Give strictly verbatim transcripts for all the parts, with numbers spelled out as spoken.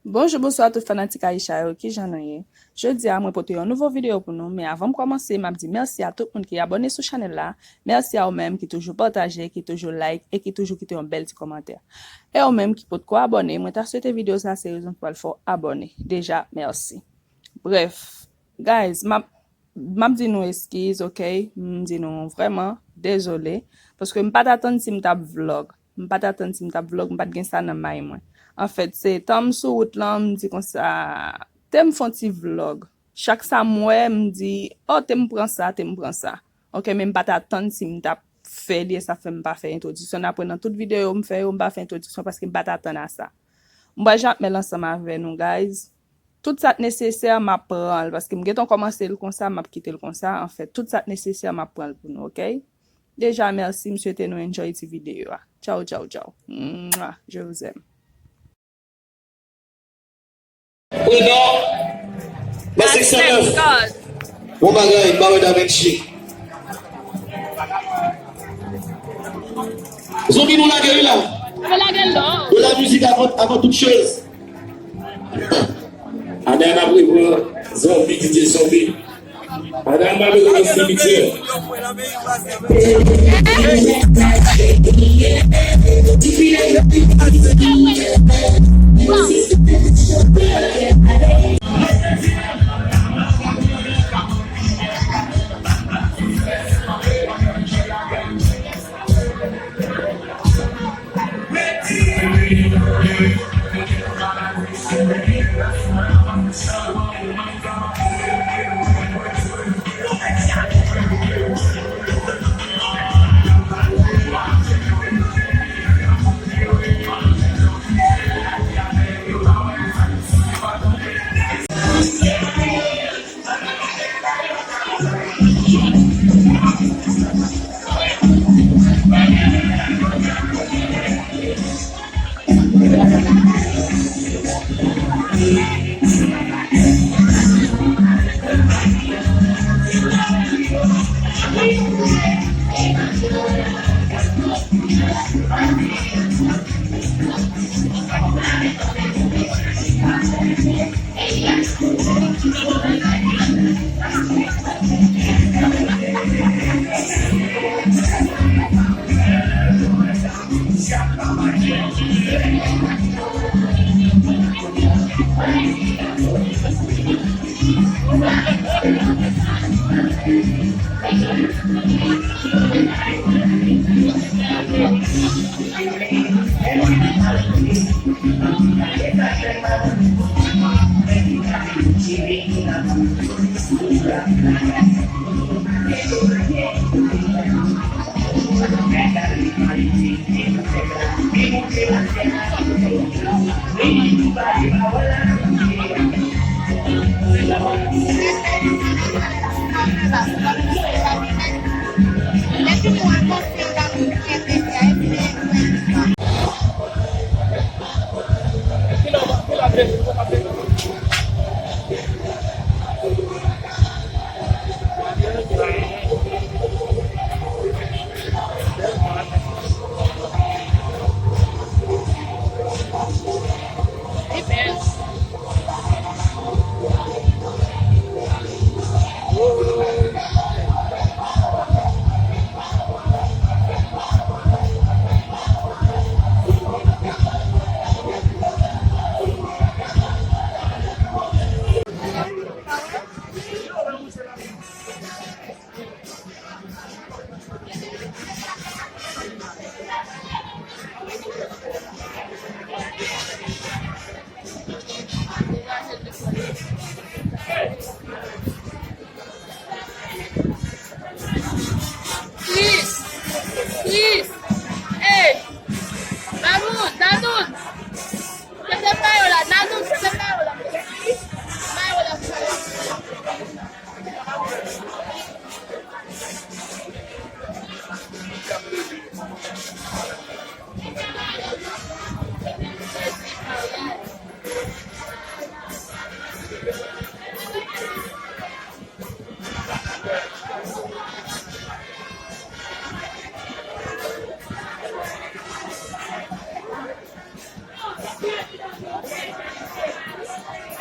Bonjou, bonswa tout fanatik Aisha yo, kijan nou ye? Jodi a, mwen pote yon nouvo videyo pou nou, men avan m kòmanse, m ap di mèsi a tout moun ki abòne sou chanèl la, mèsi a ou menm ki toujou pataje, ki toujou like e ki toujou kite yon bèl ti kòmantè. E ou menm ki potko abòne, mwen ta swete videyo sa se rezon ki pral fè w abòne. Deja, mèsi. Brèf, guys, m ap m ap di nou eskiz, oke? M di nou vrèman dezole, paske m pa t atann si m t ap vlog. M pa t atann si m t ap vlog, m pa t gen sa nan may mwen. Anfèt, se tan m sou wout lan, m di konsa, te m fè yon ti vlog. Chak sa m wè, m di, o, te m pran sa, te m pran sa. Oke, men m pa t atann si m t ap fè li, e sa fè m pa fè entwodiksyon. Apre, nan tout videyo m fè yo, m pa fè entwodiksyon paske m pa t atann a sa. M pral janm ap mèl ansanm avè nou, guys. Tout sa k nesesè, m ap pran l, paske m gentan kòmanse l konsa, m ap kite l konsa. Anfèt, tout sa k nesesè, m ap pran l pou nou, oke? Deja, mèsi, m swete nou enjoy ti videyo a. Tchao, tchao, tchao. Mwa, je vous aime. Prénom, la section neuf. Bon bagay, Mawe Da Vinci. Zonbi nou lage wi la. Nou lage l non. De la musique avant, avant toute chose. Adan n ap repran zonbi, D J zonbi. Adan n ap repran simitye.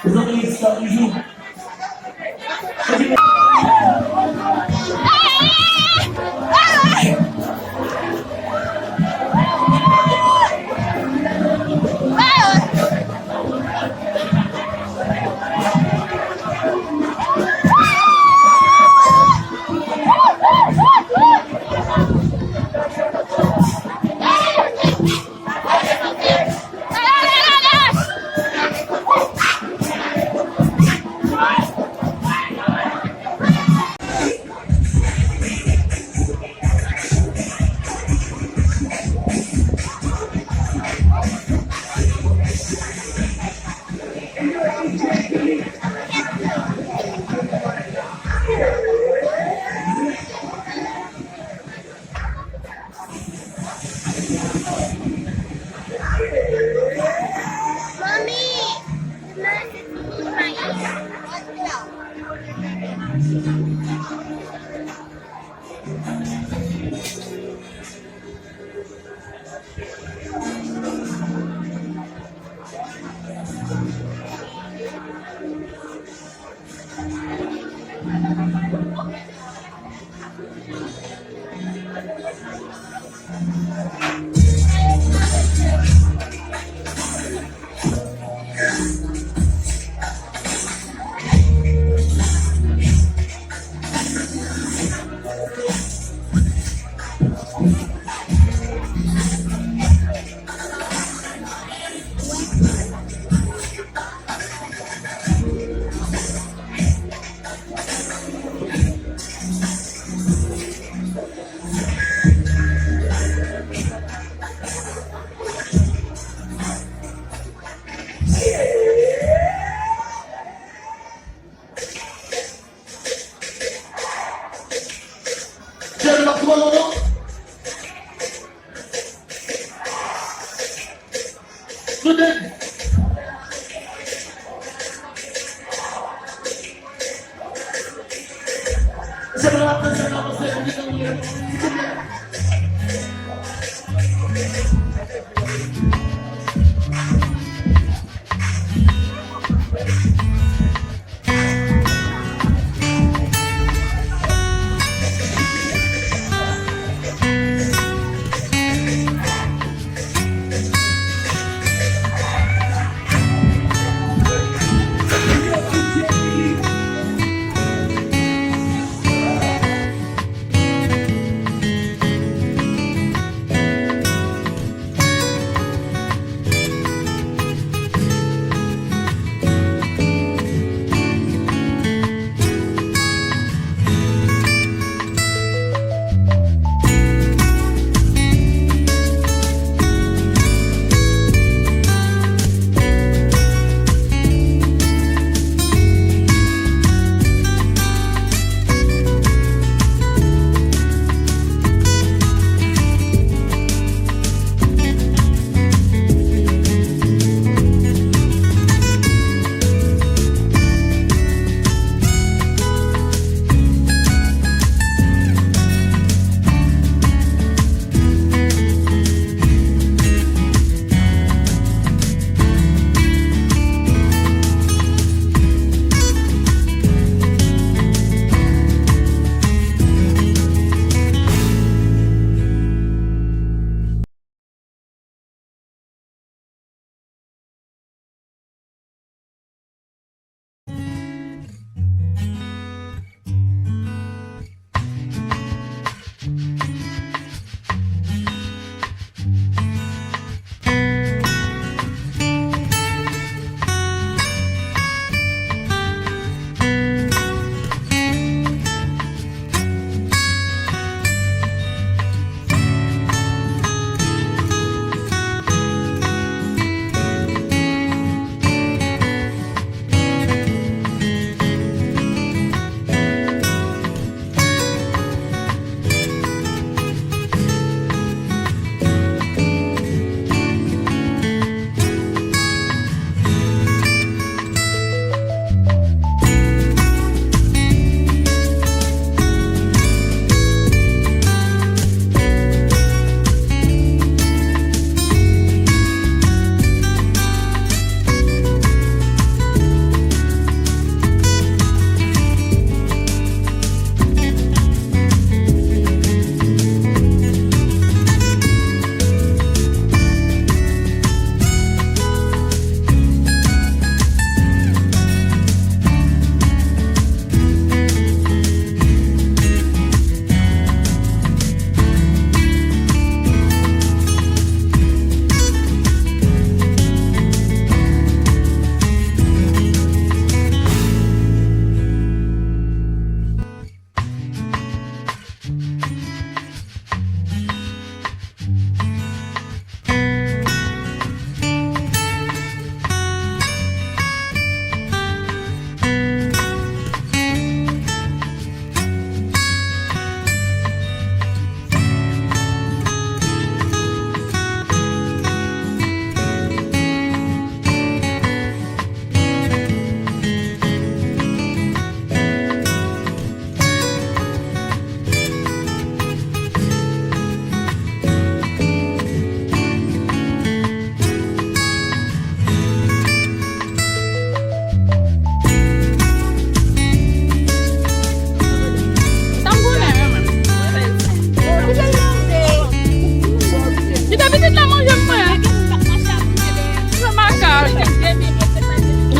Zanmi, sa toujou.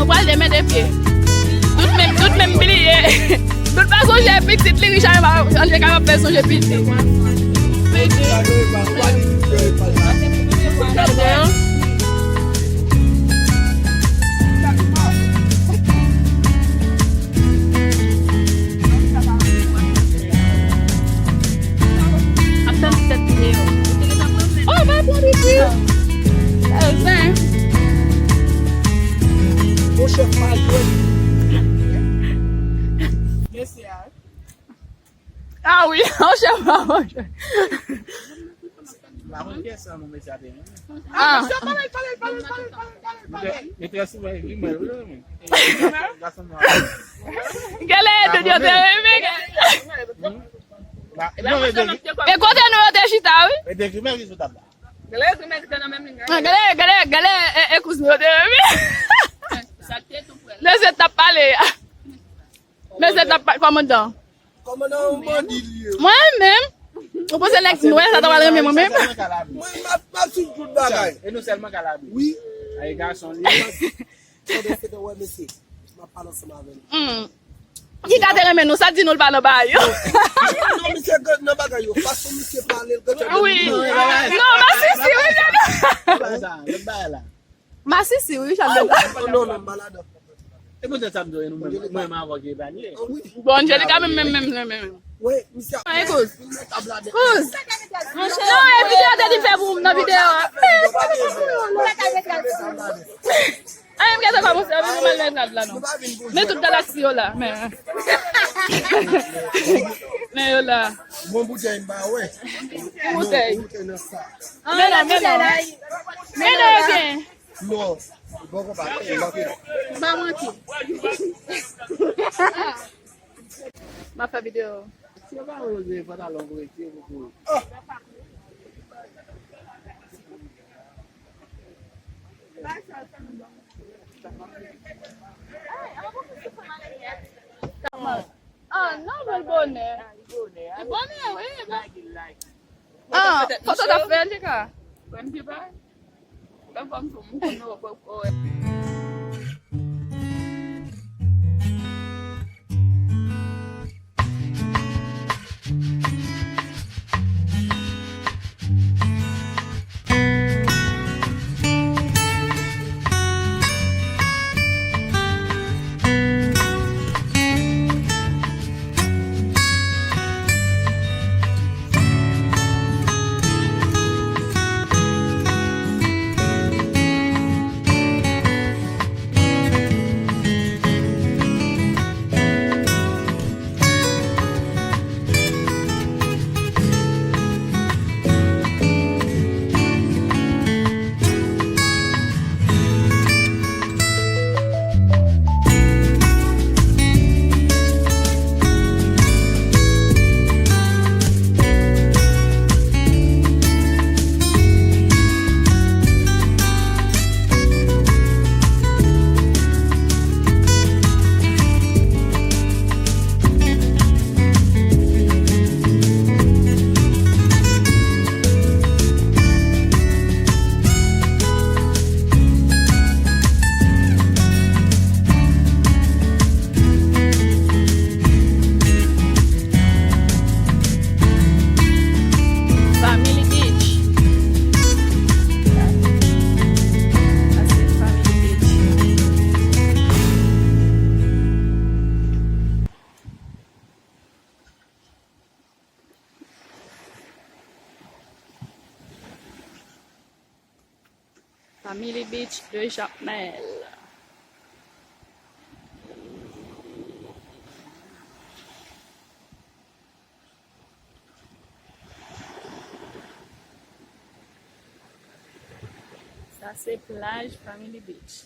Pral demen de pye. Tout menm, tout menm bliye. Tout pa sonje pitit, li riche, Anjel kapab fè sonje pitit. Ap tann ti tèt videyo. Oh, pa pran piti. Sa yo zen. Monchè, pa jwe. Mesye a. Ah wi, monchè, pa jwe. La konn kiyès sa nou mesye a te renmen. Ah. Mesye, pale, pale, pale. Li trè souvan ekri mwen, wi, men. Gason nwa. Gade, tout yo te renmen. Hmm? Ba, non, e te, e kote nou yo te chita, wi? E te ekri mwen ki sou tab la. Gade, gade, gade, e, e kouz nou yo te renmen. Mesye t ap pale a. Mesye t ap pa-, kòmandan. Kòmandan yon bandi li ye. Mwen menm? Ou panse nèg nwè sa ta pral renmen mwen menm? Mwen, m ap, m ap swiv tout bagay. E nou sèlman ka labi. Wi. Ay, gason li. Pandan se tan, wè, mesye, m ap pale ansanm avè nou. Hmm. Ki ka te renmen nou, sa di nou l pa nan bagay yo. Non, misye gen nan bagay yo. Fason misye pale, l gen nan bagay yo. Wi. Non, masisi, wi, jèn. Lòt bagay la. Masisi, wi, Richard. Ah, non, non, m pa ladan. E poutèt sa m di w, e nou menm, mwen menm avè w ki evalye. Bon, Angelika menm, menm, menm, menm, menm. Wi, misye ap... An, ekout. Kouz. Non, e videyo te di fè pou m nan videyo a. Ay, m gentan kòmanse, anvi nou mal nan rad la, non. Men tout galaksi yo la, men. Men yo la. Bon boutèy m pa wè. Boutèy. Bon boutèy nan sa. Men non, men non. Men non, yo gen. Non. Bon konpa, manke non. M pa manke. M ap fè videyo. Si yo pa wè yo gen pantalon pou retire pou kouri. Ah, non, bèl bonè. Li bonè, wi. Ah, foto t ap fè, Angelika. Konn ki pa? Lè fòm sou moun, konn nou, Family Beach. Sa se Family Beach. Family Beach de Jakmèl. Sa se plaj Family Beach.